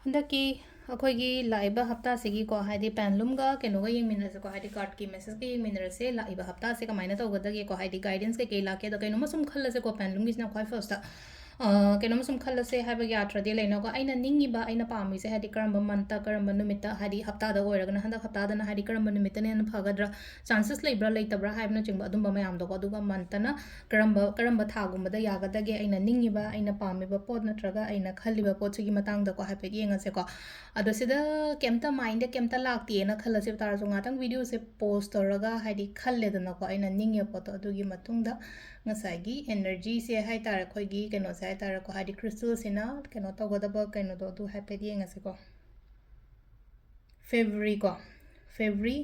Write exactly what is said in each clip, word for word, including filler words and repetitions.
ꯍꯟꯗꯛꯀꯤ ꯑꯩꯈꯣꯏꯒꯤ ꯂꯥꯛꯏꯕ ꯍꯞꯇꯥꯁꯤꯒꯤꯀꯣ, ꯍꯥꯏꯗꯤ ꯄꯦꯟꯂꯨꯝꯒ ꯀꯩꯅꯣꯒ ꯌꯦꯡꯃꯤꯟꯅꯔꯁꯦꯀꯣ, ꯍꯥꯏꯗꯤ ꯀꯥꯔꯠꯀꯤ ꯃꯦꯁꯦꯖꯀ ꯌꯦꯡꯃꯤꯟꯅꯔꯁꯦ꯫ ꯂꯥꯛꯏꯕ ꯍꯞꯇꯥꯁꯦ ꯀꯃꯥꯏꯅ ꯇꯧꯒꯗꯒꯦꯀꯣ, ꯍꯥꯏꯗꯤ ꯒꯥꯏꯗꯦꯟꯁ ꯀꯩꯀꯩ ꯂꯥꯛꯀꯦ? ꯑꯗꯣ ꯀꯩꯅꯣꯝꯃ ꯁꯨꯝ ꯈꯜꯂꯁꯦꯀꯣ, ꯄꯦꯟꯂꯨꯝꯒꯤꯁꯤꯅ ꯈ꯭ꯋꯥꯏ ꯐꯥꯔꯁꯇ꯫ ꯑ, ꯀꯩꯅꯣꯝꯃ ꯁꯨꯝ ꯈꯜꯂꯁꯦ ꯍꯥꯏꯕꯒꯤ ꯑꯥꯔꯊ꯭ꯔꯗꯤ ꯂꯩꯅꯀꯣ, ꯑꯩꯅ ꯅꯤꯡꯉꯤꯕ, ꯑꯩꯅ ꯄꯥꯝꯃꯤꯁꯦ, ꯍꯥꯏꯗꯤ ꯀꯔꯝꯕ ꯃꯟꯠꯇ, ꯀꯔꯝꯕ ꯅꯨꯃꯤꯠꯇ, ꯍꯥꯏꯗꯤ ꯍꯞꯇꯥꯗ ꯑꯣꯏꯔꯒꯅ ꯍꯟꯗꯛ ꯍꯞꯇꯥꯗꯅ ꯍꯥꯏꯗꯤ ꯀꯔꯝꯕ ꯅꯨꯃꯤꯠꯇꯅ ꯍꯦꯟꯅ ꯐꯒꯗ꯭ꯔꯥ, ꯆꯥꯟꯁꯦꯁ ꯂꯩꯕ꯭ꯔꯥ ꯂꯩꯇꯕ꯭ꯔꯥ ꯍꯥꯏꯕꯅꯆꯤꯡꯕ, ꯑꯗꯨꯝꯕ ꯃꯌꯥꯝꯗꯣꯀꯣ꯫ ꯑꯗꯨꯒ ꯃꯟꯠꯇꯅ ꯀꯔꯝꯕ, ꯀꯔꯝꯕ ꯊꯥꯒꯨꯝꯕꯗ ꯌꯥꯒꯗꯒꯦ, ꯑꯩꯅ ꯅꯤꯡꯉꯤꯕ, ꯑꯩꯅ ꯄꯥꯝꯃꯤꯕ ꯄꯣꯠ ꯅꯠꯇ꯭ꯔꯒ ꯑꯩꯅ ꯈꯜꯂꯤꯕ ꯄꯣꯠꯁꯤꯒꯤ ꯃꯇꯥꯡꯗꯀꯣ ꯍꯥꯏꯐꯦꯠ ꯌꯦꯡꯉꯁꯦꯀꯣ꯫ ꯑꯗꯣ ꯁꯤꯗ ꯀꯩꯝꯇ ꯃꯥꯏꯟꯗ ꯀꯩꯝꯇ ꯂꯥꯛꯇꯦꯅ ꯈꯜꯂꯁꯦꯕ ꯇꯥꯔꯁꯨ, ꯉꯥꯛꯇꯪ ꯚꯤꯗꯤꯑꯣꯁꯦ ꯄꯣꯁ ꯇꯧꯔꯒ ꯍꯥꯏꯗꯤ ꯈꯜꯂꯦꯗꯅꯀꯣ, ꯑꯩꯅ ꯅꯤꯡꯉꯤꯕ ꯄꯣꯠꯇꯣ꯫ ꯑꯗꯨꯒꯤ ꯃꯇꯨꯡꯗ ꯉꯁꯥꯏꯒꯤ ꯑꯦꯅꯔꯖꯤꯁꯦ ꯍꯥꯏ ꯇꯥꯔꯦ, ꯑꯩꯈꯣꯏꯒꯤ ꯀꯩꯅꯣꯁꯦ ꯍꯥꯏ ꯇꯥꯔꯦꯀꯣ, ꯍꯥꯏꯗꯤ ꯀ꯭ꯔꯤꯁꯇꯜꯁꯤꯅ ꯀꯩꯅꯣ ꯇꯧꯒꯗꯕ ꯀꯩꯅꯣꯗꯣ ꯑꯗꯨ ꯍꯥꯏꯐꯦꯠ ꯌꯦꯡꯉꯁꯦꯀꯣ꯫ ꯐꯦꯕ꯭ꯔꯨꯋꯔꯤ ꯀꯣ, ꯐꯦꯕ꯭ꯔꯨꯋꯔꯤ,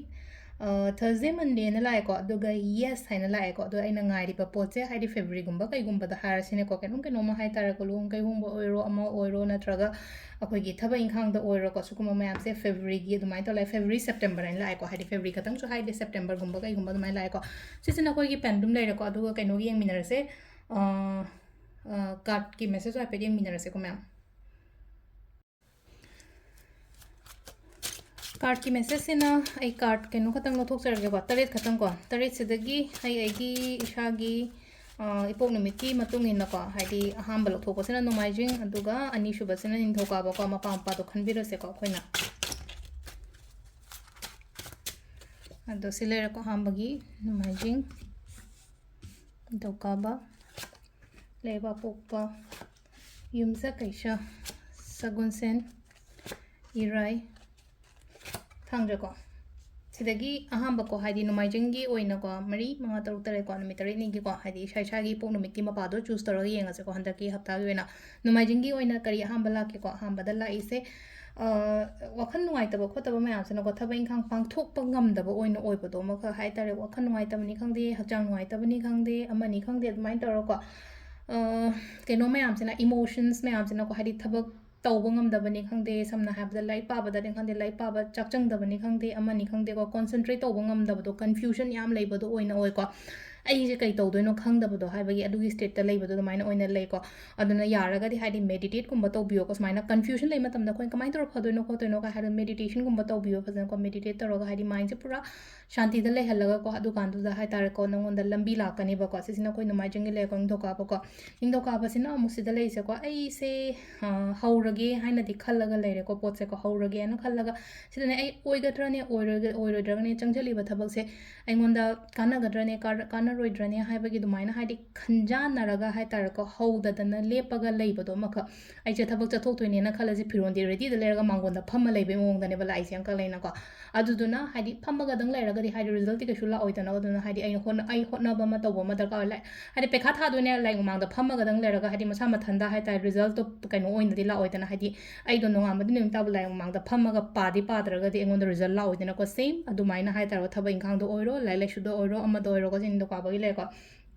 ꯑ, ꯊꯔꯁꯗꯦ, ꯃꯟꯗꯦꯅ ꯂꯥꯛꯑꯦꯀꯣ, ꯑꯗꯨꯒ ꯌꯦꯁ ꯍꯥꯏꯅ ꯂꯥꯛꯑꯦꯀꯣ꯫ ꯑꯗꯣ ꯑꯩꯅ ꯉꯥꯏꯔꯤꯕ ꯄꯣꯠꯁꯦ, ꯍꯥꯏꯗꯤ ꯐꯦꯕ꯭ꯔꯨꯋꯔꯤꯒꯨꯝꯕ ꯀꯩꯒꯨꯝꯕꯗ ꯍꯥꯏꯔꯁꯤꯅꯦꯀꯣ, ꯀꯩꯅꯣꯝ ꯀꯩꯅꯣꯝꯃ ꯍꯥꯏ ꯇꯥꯔꯦꯀꯣ, ꯂꯨꯍꯣꯡ ꯀꯩꯍꯣꯡꯕ ꯑꯣꯏꯔꯣ, ꯑꯃ ꯑꯣꯏꯔꯣ, ꯅꯠꯇ꯭ꯔꯒ ꯑꯩꯈꯣꯏꯒꯤ ꯊꯕꯛ ꯏꯪꯈꯥꯡꯗ ꯑꯣꯏꯔꯣꯀꯣ, ꯁꯤꯒꯨꯝꯕ ꯃꯌꯥꯝꯁꯦ ꯐꯦꯕ꯭ꯔꯨꯋꯔꯤꯒꯤ ꯑꯗꯨꯃꯥꯏꯅ ꯇꯧꯔ ꯂꯥꯛꯑꯦ꯫ ꯐꯦꯕ꯭ꯔꯨꯋꯔꯤ, ꯁꯦꯞꯇꯦꯝꯕꯔ ꯍꯥꯏꯅ ꯂꯥꯛꯑꯦꯀꯣ, ꯍꯥꯏꯗꯤ ꯐꯦꯕ꯭ꯔꯨꯋꯔꯤ ꯈꯛꯇꯪꯁꯨ ꯍꯥꯏꯗꯦ, ꯁꯦꯞꯇꯦꯝꯕꯔꯒꯨꯝꯕ ꯀꯩꯒꯨꯝꯕ ꯑꯗꯨꯃꯥꯏꯅ ꯂꯥꯛꯑꯦꯀꯣ꯫ ꯁꯤꯁꯤꯅ ꯑꯩꯈꯣꯏꯒꯤ ꯄꯦꯟꯗꯨꯝ ꯂꯩꯔꯦꯀꯣ꯫ ꯑꯗꯨꯒ ꯀꯩꯅꯣꯒꯤ ꯌꯦꯡꯃꯤꯟꯅꯔꯁꯦ, ꯑ, ꯑ, ꯀꯥꯔꯠꯀꯤ ꯃꯦꯁꯦꯖ ꯍꯥꯏꯐꯦꯠ ꯌꯦꯡꯃꯤꯟꯅꯔꯁꯦꯀꯣ, ꯃꯌꯥꯝ꯫ ꯀꯥꯔꯠꯀꯤ ꯃꯦꯁꯦꯖꯁꯤꯅ, ꯑꯩ ꯀꯥꯔꯠ ꯀꯩꯅꯣ ꯈꯛꯇꯪ ꯂꯧꯊꯣꯛꯆꯔꯒꯦꯀꯣ, ꯇꯔꯦꯠ ꯈꯛꯇꯪꯀꯣ꯫ ꯇꯔꯦꯠꯁꯤꯗꯒꯤ ꯑꯩ ꯑꯩꯒꯤ ꯏꯁꯥꯒꯤ, ꯑ, ꯏꯄꯣꯛ ꯅꯨꯃꯤꯠꯀꯤ ꯃꯇꯨꯡ ꯏꯟꯅꯀꯣ, ꯍꯥꯏꯗꯤ ꯑꯍꯥꯟꯕ ꯂꯧꯊꯣꯛꯄꯁꯤꯅ ꯅꯣꯡꯃꯥꯏꯖꯤꯡ, ꯑꯗꯨꯒ ꯑꯅꯤꯁꯨꯕꯁꯤꯅ ꯅꯤꯡꯊꯧꯀꯥꯕꯀꯣ, ꯃꯄꯥ ꯃꯄꯥꯗꯣ ꯈꯟꯕꯤꯔꯁꯦꯀꯣ ꯑꯩꯈꯣꯏꯅ꯫ ꯑꯗꯣ ꯁꯤ ꯂꯩꯔꯦꯀꯣ, ꯑꯍꯥꯟꯕꯒꯤ ꯅꯣꯡꯃꯥꯏꯖꯤꯡ, ꯅꯤꯡꯊꯧꯀꯥꯕ, ꯂꯩꯕꯥꯛꯄꯣꯛꯄ, ꯌꯨꯝꯁꯀꯩꯁ, ꯁꯒꯣꯜꯁꯦꯟ, ꯏꯔꯥꯏ, ꯊꯥꯡꯖꯀꯣ꯫ ꯁꯤꯗꯒꯤ ꯑꯍꯥꯟꯕꯀꯣ, ꯍꯥꯏꯗꯤ ꯅꯣꯡꯃꯥꯏꯖꯤꯡꯒꯤ ꯑꯣꯏꯅꯀꯣ, ꯃꯔꯤ, ꯃꯉꯥ, ꯇꯔꯨꯛ, ꯇꯔꯦꯠꯀꯣ, ꯅꯨꯃꯤꯠ ꯇꯔꯦꯠꯅꯤꯒꯤꯀꯣ, ꯍꯥꯏꯗꯤ ꯏꯁꯥ ꯏꯁꯥꯒꯤ ꯏꯄꯣꯛ ꯅꯨꯃꯤꯠꯀꯤ ꯃꯄꯥꯗꯣ ꯆꯨꯁ ꯇꯧꯔꯒ ꯌꯦꯡꯉꯁꯦꯀꯣ꯫ ꯍꯟꯗꯛꯀꯤ ꯍꯞꯇꯥꯒꯤ ꯑꯣꯏꯅ ꯅꯣꯡꯃꯥꯏꯖꯤꯡꯒꯤ ꯑꯣꯏꯅ ꯀꯔꯤ ꯑꯍꯥꯟꯕ ꯂꯥꯛꯀꯦꯀꯣ? ꯑꯍꯥꯟꯕꯗ ꯂꯥꯛꯏꯁꯦ, ꯑ, ꯋꯥꯈꯜ ꯅꯨꯡꯉꯥꯏꯇꯕ ꯈꯣꯠꯇꯕ ꯃꯌꯥꯝꯁꯤꯅꯀꯣ, ꯊꯕꯛ ꯏꯪꯈꯥꯡ ꯄꯥꯡꯊꯣꯛꯄ ꯉꯝꯗꯕ ꯑꯣꯏꯅ ꯑꯣꯏꯕꯗꯣ ꯑꯃꯈꯛ ꯍꯥꯏ ꯇꯥꯔꯦ꯫ ꯋꯥꯈꯜ ꯅꯨꯡꯉꯥꯏꯇꯕꯅꯤ ꯈꯪꯗꯦ, ꯍꯛꯆꯥꯡ ꯅꯨꯡꯉꯥꯏꯇꯕꯅꯤ ꯈꯪꯗꯦ, ꯑꯃꯅꯤ ꯈꯪꯗꯦ, ꯑꯗꯨꯃꯥꯏꯅ ꯇꯧꯔꯒꯀꯣ, ꯑ, ꯀꯩꯅꯣ ꯃꯌꯥꯝꯁꯤꯅ, ꯏꯃꯣꯁꯟꯁ ꯃꯌꯥꯝꯁꯤꯅꯀꯣ, ꯍꯥꯏꯗꯤ ꯊꯕꯛ ꯇꯧꯕ ꯉꯝꯗꯕꯅꯤ ꯈꯪꯗꯦ, ꯁꯝꯅ ꯍꯥꯏꯔꯕꯗ ꯂꯥꯏꯔꯤꯛ ꯄꯥꯕꯗꯅꯤ ꯈꯪꯗꯦ, ꯂꯥꯏꯔꯤꯛ ꯄꯥꯕ ꯆꯥꯛꯆꯪꯗꯕꯅꯤ ꯈꯪꯗꯦ, ꯑꯃꯅꯤ ꯈꯪꯗꯦꯀꯣ, ꯀꯣꯟꯁꯦꯟꯇ꯭ꯔꯦꯠ ꯇꯧꯕ ꯉꯝꯗꯕꯗꯣ, ꯀꯟꯐ꯭ꯌꯨꯖꯟ ꯌꯥꯝ ꯂꯩꯕꯗꯣ ꯑꯣꯏꯅ ꯑꯣꯏꯀꯣ꯫ ꯑꯩꯁꯦ ꯀꯩ ꯇꯧꯗꯣꯏꯅꯣ ꯈꯪꯗꯕꯗꯣ, ꯍꯥꯏꯕꯒꯤ ꯑꯗꯨꯒꯤ state ꯇ ꯂꯩꯕꯗꯣ ꯑꯗꯨꯃꯥꯏꯅ ꯑꯣꯏꯅ ꯂꯩꯀꯣ꯫ ꯑꯗꯨꯅ ꯌꯥꯔꯒꯗꯤ ꯍꯥꯏꯗꯤ meditate ꯀꯨꯝꯕ ꯇꯧꯕꯤꯌꯣꯀꯣ꯫ ꯁꯨꯃꯥꯏꯅ confusion ꯂꯩ ꯃꯇꯝꯗ ꯑꯩꯈꯣꯏꯅ ꯀꯃꯥꯏꯅ ꯇꯧꯔ ꯐꯗꯣꯏꯅꯣ ꯈꯣꯠꯇꯣꯏꯅꯣ ꯀꯥꯏ ꯍꯥꯏꯕ meditation ꯒꯨꯝꯕ ꯇꯧꯕꯤꯌꯣ ꯐꯖꯅꯀꯣ꯫ Meditate ꯇꯧꯔꯒ ꯍꯥꯏꯗꯤ mind ꯁꯦ ꯄꯨꯔꯥ ꯁꯥꯟꯇꯤꯗ ꯂꯩꯍꯜꯂꯒꯀꯣ, ꯑꯗꯨꯀꯥꯟꯗꯨꯗ ꯍꯥꯏꯇꯥꯔꯦꯀꯣ, ꯅꯉꯣꯟꯗ ꯂꯝꯕꯤ ꯂꯥꯛꯀꯅꯦꯕꯀꯣ꯫ ꯁꯤꯁꯤꯅ ꯑꯩꯈꯣꯏ ꯅꯣꯡꯃꯥꯏꯖꯤꯡꯒꯤ ꯂꯩꯔꯛ ꯅꯤꯡꯊꯧꯀꯥꯕꯀꯣ꯫ ꯅꯤꯡꯊꯧꯀꯥꯕꯁꯤꯅ ꯑꯃꯨꯛ ꯁꯤꯗ ꯂꯩꯔꯤꯁꯦꯀꯣ, ꯑꯩꯁꯦ, ꯑ, ꯍꯧꯔꯒꯦ ꯍꯥꯏꯅꯗꯤ ꯈꯜꯂꯒ ꯂꯩꯔꯦꯀꯣ, ꯄꯣꯠꯁꯦꯀꯣ, ꯍꯧꯔꯒꯦꯅ ꯈꯜꯂꯒ ꯁꯤꯗꯅꯦ ꯑꯩ ꯑꯣꯏꯒꯗ꯭ꯔꯅꯦ, ꯑꯣꯏꯔꯣꯏꯒ-, ꯑꯣꯏꯔꯣꯏꯗ꯭ꯔꯒꯅꯦ, ꯆꯪꯁꯤꯜꯂꯤꯕ ꯊꯕꯛꯁꯦ ꯑꯩꯉꯣꯟꯗ ꯀꯥꯟꯅꯒꯗ꯭ꯔꯅꯦ, ꯀꯥꯟ-, ꯀꯥꯟꯅꯔꯣꯏꯗ꯭ꯔꯅꯦ ꯍꯥꯏꯕꯒꯤ ꯑꯗꯨꯃꯥꯏꯅ ꯍꯥꯏꯗꯤ ꯈꯟꯖꯥꯟꯅꯔꯒ ꯍꯥꯏꯇꯥꯔꯦꯀꯣ, ꯍꯧꯗꯗꯅ ꯂꯦꯞꯄꯒ ꯂꯩꯕꯗꯣ ꯑꯃꯈꯛ꯫ ꯑꯩꯁꯦ ꯊꯕꯛ ꯆꯠꯊꯣꯛꯇꯣꯏꯅꯦꯅ ꯈꯜꯂꯁꯤ, ꯐꯤꯔꯣꯟꯗꯤ ready ꯗ ꯂꯩꯔꯒ ꯃꯥꯡꯒꯣꯟꯗ ꯐꯝꯃ ꯂꯩꯕꯩ ꯃꯑꯣꯡꯗꯅꯦꯕ ꯂꯥꯛꯏꯁꯦ ꯑꯪꯀꯜ ꯑꯩꯅꯀꯣ꯫ ꯑꯗꯨꯗꯨꯅ ꯍꯥꯏꯗꯤ ꯐꯝꯃꯒꯗꯪ ꯂꯩꯔꯒꯗꯤ ꯍꯥꯏꯗꯤ result ꯇꯤ ꯀꯩꯁꯨ ꯂꯥꯛꯑꯣꯏꯗꯅ, ꯑꯗꯨꯅ ꯍꯥꯏꯗꯤ ꯑꯩꯅ ꯍꯣꯠꯅ-, ꯑꯩ ꯍꯣꯠꯅꯕ ꯑꯃ ꯇꯧꯕ ꯑꯃ ꯗꯔꯀꯥꯔ ꯑꯣꯏ꯫ ꯂꯥꯏ-, ꯍꯥꯏꯗꯤ ꯄꯩꯈꯥ ꯊꯥꯗꯣꯏꯅꯦ, ꯂꯥꯏꯔꯤꯛ ꯃꯃꯥꯡꯗ ꯐꯝꯃꯒꯗꯪ ꯂꯩꯔꯒ ꯍꯥꯏꯗꯤ ꯃꯁꯥ ꯃꯊꯟꯇ ꯍꯥꯏꯇꯥꯔꯦ result ꯇꯣ ꯀꯩꯅꯣ ꯑꯣꯏꯅꯗꯤ ꯂꯥꯛꯑꯣꯏꯗꯅ, ꯍꯥꯏꯗꯤ ꯑꯩꯗꯣ ꯅꯣꯡꯉꯥꯟꯕꯗꯤ ꯅꯨꯃꯤꯠ ꯇꯥꯕ ꯂꯥꯏꯔꯤꯛ ꯃꯃꯥꯡꯗ ꯐꯝꯃꯒ ꯄꯥꯗꯤ ꯄꯥꯗ꯭ꯔꯒꯗꯤ ꯑꯩꯉꯣꯟꯗ result ꯂꯥꯛꯑꯣꯏꯗꯅꯀꯣ꯫ Same ꯑꯗꯨꯃꯥꯏꯅ ꯍꯥꯏꯇꯥꯔꯦ, ꯊꯕꯛ ꯏꯪꯈꯥꯡꯗ ꯑꯣꯏꯔꯣ, ꯂꯥꯏꯔꯤꯛ ꯂꯥꯏꯁꯨꯗ ꯑꯣꯏꯔꯣ, ꯑꯃꯗ ꯑꯣꯏꯔꯣꯀꯣ, ꯁꯤ ꯅꯤꯡꯊꯧꯀꯥꯕꯒꯤ ꯂꯩꯔꯦꯀꯣ꯫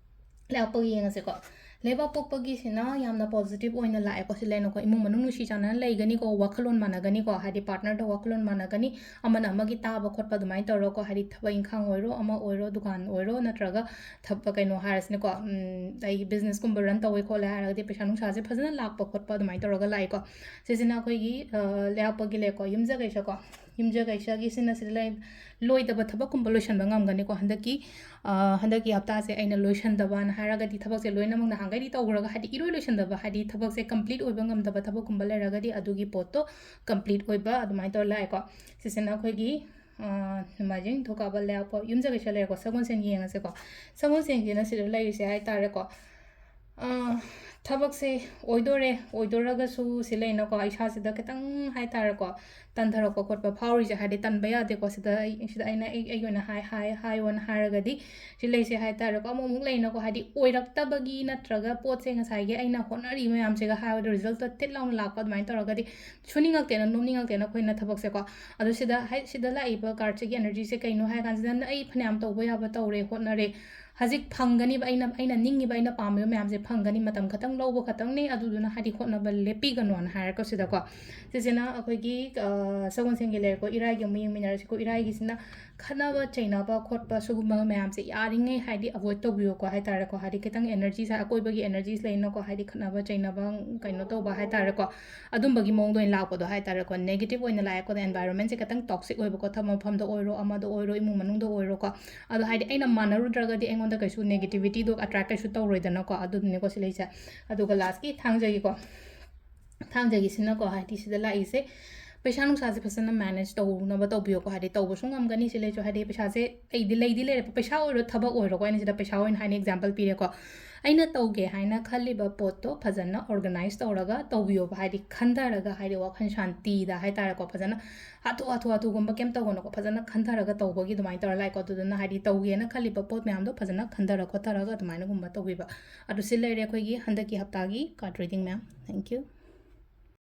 ꯂꯩꯕꯥꯛꯄꯣꯛꯄꯒꯤ ꯌꯦꯡꯉꯁꯤꯀꯣ꯫ ꯂꯩꯕꯥꯛꯄꯣꯛꯄꯒꯤꯁꯤꯅ ꯌꯥꯝꯅ positive ꯑꯣꯏꯅ ꯂꯥꯛꯑꯦꯀꯣ꯫ ꯁꯤ ꯂꯩꯅꯀꯣ, ꯏꯃꯨꯡ ꯃꯅꯨꯡ ꯅꯨꯡꯁꯤ ꯆꯥꯟꯅꯅ ꯂꯩꯒꯅꯤꯀꯣ, ꯋꯥꯈꯜꯂꯣꯟ ꯃꯥꯟꯅꯒꯅꯤꯀꯣ, ꯍꯥꯏꯗꯤ partner ꯗ ꯋꯥꯈꯜꯂꯣꯟ ꯃꯥꯟꯅꯒꯅꯤ, ꯑꯃꯅ ꯑꯃꯒꯤ ꯇꯥꯕ ꯈꯣꯠꯄ ꯑꯗꯨꯃꯥꯏꯅ ꯇꯧꯔꯒꯀꯣ, ꯍꯥꯏꯗꯤ ꯊꯕꯛ ꯏꯪꯈꯥꯡ ꯑꯣꯏꯔꯣ, ꯑꯃ ꯑꯣꯏꯔꯣ, ꯗꯨꯀꯥꯟ ꯑꯣꯏꯔꯣ, ꯅꯠꯇ꯭ꯔꯒ ꯊꯕꯛ, ꯀꯩꯅꯣ ꯍꯥꯏꯔꯁꯤꯅꯦꯀꯣ, ꯎꯝ, ꯑꯩ business ꯀꯨꯝꯕ run ꯇꯧꯋꯦ ꯈꯣꯠꯂꯦ ꯍꯥꯏꯔꯒꯗꯤ ꯄꯩꯁꯥ ꯅꯨꯡꯁꯥꯁꯦ ꯐꯖꯅ ꯂꯥꯛꯄ ꯈꯣꯠꯄ ꯑꯗꯨꯃꯥꯏꯅ ꯇꯧꯔꯒ ꯂꯥꯛꯑꯦꯀꯣ꯫ ꯁꯤꯁꯤꯅ ꯑꯩꯈꯣꯏꯒꯤ, ꯑ, ꯂꯩꯕꯥꯛꯄꯣꯛꯄꯒꯤ ꯂꯩꯔꯦꯀꯣ, ꯌꯨꯝꯖꯀꯩꯁꯀꯣ꯫ ꯌꯨꯝꯖꯀꯩꯁꯒꯤꯁꯤꯅ ꯁꯤꯗ ꯂꯩ-, ꯂꯣꯏꯗꯕ ꯊꯕꯛꯀꯨꯝꯕ ꯂꯣꯏꯁꯟꯕ ꯉꯝꯒꯅꯤꯀꯣ꯫ ꯍꯟꯗꯛꯀꯤ, ꯑ, ꯍꯟꯗꯛꯀꯤ ꯍꯞꯇꯥꯁꯦ ꯑꯩꯅ ꯂꯣꯏꯁꯟꯗꯕꯅ ꯍꯥꯏꯔꯒꯗꯤ ꯊꯕꯛꯁꯦ ꯂꯣꯏꯅꯃꯛ ꯅꯍꯥꯟꯈꯩꯗꯤ ꯇꯧꯈ꯭ꯔꯒ ꯍꯥꯏꯗꯤ ꯏꯔꯣꯏ ꯂꯣꯏꯁꯟꯗꯕ, ꯍꯥꯏꯗꯤ ꯊꯕꯛꯁꯦ complete ꯑꯣꯏꯕ ꯉꯝꯗꯕ ꯊꯕꯛꯀꯨꯝꯕ ꯂꯩꯔꯒꯗꯤ ꯑꯗꯨꯒꯤ ꯄꯣꯠꯇꯣ complete ꯑꯣꯏꯕ ꯑꯗꯨꯃꯥꯏꯅ ꯇꯧꯔ ꯂꯥꯛꯑꯦꯀꯣ꯫ ꯁꯤꯁꯤꯅ ꯑꯩꯈꯣꯏꯒꯤ, ꯑ, ꯅꯣꯡꯃꯥꯏꯖꯤꯡ, ꯅꯤꯡꯊꯧꯀꯥꯕ, ꯂꯩꯕꯥꯛꯄꯣꯛꯄ, ꯌꯨꯝꯖꯀꯩꯁ ꯂꯩꯔꯦꯀꯣ꯫ ꯁꯒꯣꯜꯁꯦꯟ ꯌꯦꯡꯉꯁꯦꯀꯣ꯫ ꯁꯒꯣꯜꯁꯦꯟꯁꯤꯅ ꯁꯤꯗ ꯂꯩꯔꯤꯁꯦ ꯍꯥꯏꯇꯥꯔꯦꯀꯣ꯫ ꯑ, ꯊꯕꯛꯁꯦ ꯑꯣꯏꯗꯣꯔꯦ, ꯑꯣꯏꯗꯣꯔꯒꯁꯨ ꯁꯤ ꯂꯩꯅꯀꯣ, ꯏꯁꯥꯁꯤꯗ ꯈꯤꯇꯪ ꯍꯥꯏꯇꯥꯔꯦꯀꯣ, ꯇꯟꯊꯔꯛꯄ ꯈꯣꯠꯄ ꯐꯥꯎꯔꯤꯁꯦ, ꯍꯥꯏꯗꯤ ꯇꯟꯕ ꯌꯥꯗꯦꯀꯣ꯫ ꯁꯤꯗ ꯑꯩ, ꯁꯤꯗ ꯑꯩꯅ ꯑꯩ, ꯑꯩꯒꯤ ꯑꯣꯏꯅ ꯍꯥꯏ-, ꯍꯥꯏ-, ꯍꯥꯏꯌꯣꯅ ꯍꯥꯏꯔꯒꯗꯤ ꯁꯤ ꯂꯩꯁꯦ ꯍꯥꯏꯇꯥꯔꯦꯀꯣ꯫ ꯑꯃꯨꯛ ꯑꯃꯨꯛ ꯂꯩꯅꯀꯣ, ꯍꯥꯏꯗꯤ ꯑꯣꯏꯔꯛꯇꯕꯒꯤ ꯅꯠꯇ꯭ꯔꯒ ꯄꯣꯠꯁꯦ ꯉꯁꯥꯏꯒꯤ ꯑꯩꯅ ꯍꯣꯠꯅꯔꯤ ꯃꯌꯥꯝꯁꯤꯒ ꯍꯥꯏꯕꯗ result ꯇꯣ ꯊꯤꯠ ꯂꯥꯎꯅ ꯂꯥꯛꯄ ꯑꯗꯨꯃꯥꯏꯅ ꯇꯧꯔꯒꯗꯤ ꯁꯨꯅꯤꯡꯉꯛꯇꯦꯅ, ꯅꯣꯝꯅꯤꯡꯉꯛꯇꯦꯅ ꯑꯩꯈꯣꯏꯅ ꯊꯕꯛꯁꯦꯀꯣ꯫ ꯑꯗꯣ ꯁꯤꯗ ꯍꯥꯏ-, ꯁꯤꯗ ꯂꯥꯛꯏꯕ card ꯁꯤꯒꯤ energy ꯁꯦ ꯀꯩꯅꯣ ꯍꯥꯏ ꯀꯥꯟꯁꯤꯗ, ꯑꯩ ꯐꯅꯌꯥꯝ ꯇꯧꯕ ꯌꯥꯕ ꯇꯧꯔꯦ, ꯍꯣꯠꯅꯔꯦ, ꯍꯧꯖꯤꯛ ꯐꯪꯒꯅꯤꯕ, ꯑꯩꯅ, ꯑꯩꯅ ꯅꯤꯡꯉꯤꯕ, ꯑꯩꯅ ꯄꯥꯝꯃꯤꯕ ꯃꯌꯥꯝꯁꯦ ꯐꯪꯒꯅꯤ, ꯃꯇꯝ ꯈꯛꯇꯪ ꯂꯧꯕ ꯈꯛꯇꯪꯅꯦ꯫ ꯑꯗꯨꯗꯨꯅ ꯍꯥꯏꯗꯤ ꯍꯣꯠꯅꯕ ꯂꯦꯞꯄꯤꯒꯅꯣꯅ ꯍꯥꯏꯔꯦꯀꯣ ꯁꯤꯗꯀꯣ꯫ ꯁꯤꯁꯤꯅ ꯑꯩꯈꯣꯏꯒꯤ, ꯑ, ꯁꯒꯣꯜꯁꯦꯟꯒꯤ ꯂꯩꯔꯦꯀꯣ꯫ ꯏꯔꯥꯏꯒꯤ ꯑꯃꯨꯛ ꯌꯦꯡꯃꯤꯟꯅꯔꯁꯤꯀꯣ꯫ ꯏꯔꯥꯏꯒꯤꯁꯤꯅ ꯈꯠꯅꯕ ꯆꯩꯅꯕ ꯈꯣꯠꯄ ꯁꯤꯒꯨꯝꯕ ꯃꯌꯥꯝꯁꯦ ꯌꯥꯔꯤꯉꯩ ꯍꯥꯏꯗꯤ ꯑꯦꯕꯣꯏꯗ ꯇꯧꯕꯤꯌꯣꯀꯣ ꯍꯥꯏꯇꯥꯔꯦꯀꯣ꯫ ꯍꯥꯏꯗꯤ ꯈꯤꯇꯪ ꯑꯦꯅꯔꯖꯤꯁꯦ, ꯑꯀꯣꯏꯕꯒꯤ ꯑꯦꯅꯔꯖꯤꯁ ꯂꯩꯅꯀꯣ, ꯍꯥꯏꯗꯤ ꯈꯠꯅꯕ ꯆꯩꯅꯕ, ꯀꯩꯅꯣ ꯇꯧꯕ ꯍꯥꯏꯇꯥꯔꯦꯀꯣ, ꯑꯗꯨꯝꯕꯒꯤ ꯃꯑꯣꯡꯗ ꯑꯣꯏꯅ ꯂꯥꯛꯄꯗꯣ ꯍꯥꯏꯇꯥꯔꯦꯀꯣ꯫ ꯅꯦꯒꯦꯇꯤꯞ ꯑꯣꯏꯅ ꯂꯥꯛꯑꯦꯀꯣ, ꯑꯦꯟꯚꯥꯏꯔꯣꯟꯃꯦꯟꯁꯦ ꯈꯤꯇꯪ ꯇꯣꯛꯁꯤꯛ ꯑꯣꯏꯕꯀꯣ, ꯊꯕꯛ ꯃꯐꯝꯗ ꯑꯣꯏꯔꯣ, ꯑꯃꯗ ꯑꯣꯏꯔꯣ, ꯏꯃꯨꯡ ꯃꯅꯨꯡꯗ ꯑꯣꯏꯔꯣꯀꯣ꯫ ꯑꯗꯣ ꯍꯥꯏꯗꯤ ꯑꯩꯅ ꯃꯥꯟꯅꯔꯨꯗ꯭ꯔꯒꯗꯤ ꯑꯩꯉꯣꯟꯗ ꯀꯩꯁꯨ ꯅꯦꯒꯦꯇꯤꯚꯤꯇꯤꯗꯣ ꯑꯦꯇ꯭ꯔꯦꯛ ꯀꯩꯁꯨ ꯇꯧꯔꯣꯏꯗꯅꯀꯣ꯫ ꯑꯗꯨꯗꯨꯅꯦꯀꯣ ꯁꯤ ꯂꯩꯁꯦ꯫ ꯑꯗꯨꯒ ꯂꯥꯁꯀꯤ ꯊꯥꯡꯖꯒꯤꯀꯣ, ꯊꯥꯡꯖꯒꯤꯁꯤꯅꯀꯣ, ꯍꯥꯏꯗꯤ ꯁꯤꯗ ꯂꯥꯛꯏꯁꯦ, ꯄꯩꯁꯥ ꯅꯨꯡꯁꯥꯁꯦ ꯐꯖꯅ ꯃꯦꯅꯦꯖ ꯇꯧꯅꯕ ꯇꯧꯕꯤꯌꯣꯀꯣ꯫ ꯍꯥꯏꯗꯤ ꯇꯧꯕꯁꯨ ꯉꯝꯒꯅꯤ ꯁꯤ ꯂꯩꯁꯨ, ꯍꯥꯏꯗꯤ ꯄꯩꯁꯥꯁꯦ ꯑꯩꯗꯤ ꯂꯩꯗꯤ ꯂꯩꯔꯦ, ꯄꯩꯁꯥ ꯑꯣꯏꯔꯣ ꯊꯕꯛ ꯑꯣꯏꯔꯣꯀꯣ, ꯑꯩꯅ ꯁꯤꯗ ꯄꯩꯁꯥ ꯑꯣꯏꯅ ꯍꯥꯏꯅ ꯑꯦꯛꯖꯥꯝꯄꯜ ꯄꯤꯔꯦꯀꯣ꯫ ꯑꯩꯅ ꯇꯧꯒꯦ ꯍꯥꯏꯅ ꯈꯜꯂꯤꯕ ꯄꯣꯠꯇꯣ ꯐꯖꯅ ꯑꯣꯔꯒꯅꯥꯏꯁ ꯇꯧꯔꯒ ꯇꯧꯕꯤꯌꯣꯕ, ꯍꯥꯏꯗꯤ ꯈꯟꯊꯔꯒ, ꯍꯥꯏꯗꯤ ꯋꯥꯈꯜ ꯁꯥꯟꯇꯤꯗ ꯍꯥꯏꯇꯥꯔꯦꯀꯣ, ꯐꯖꯅ ꯍꯥꯊꯨ ꯍꯥꯊꯨ ꯍꯥꯊꯨꯒꯨꯝꯕ ꯀꯩꯝ ꯇꯧꯒꯅꯨꯀꯣ, ꯐꯖꯅ ꯈꯟꯊꯔꯒ ꯇꯧꯕꯒꯤ ꯑꯗꯨꯃꯥꯏꯅ ꯇꯧꯔ ꯂꯥꯛꯑꯦꯀꯣ꯫ ꯑꯗꯨꯗꯨꯅ ꯍꯥꯏꯗꯤ ꯇꯧꯒꯦꯅ ꯈꯜꯂꯤꯕ ꯄꯣꯠ ꯃꯌꯥꯝꯗꯣ ꯐꯖꯅ ꯈꯟꯊꯔ ꯈꯣꯠꯊꯔꯒ ꯑꯗꯨꯃꯥꯏꯅꯒꯨꯝꯕ ꯇꯧꯕꯤꯕ꯫ ꯑꯗꯨ ꯁꯤ ꯂꯩꯔꯦ ꯑꯩꯈꯣꯏꯒꯤ ꯍꯟꯗꯛꯀꯤ ꯍꯞꯇꯥꯒꯤ ꯀꯥꯔꯠ ꯔꯤꯗꯤꯡ ꯃꯌꯥꯝ꯫ Thank you꯫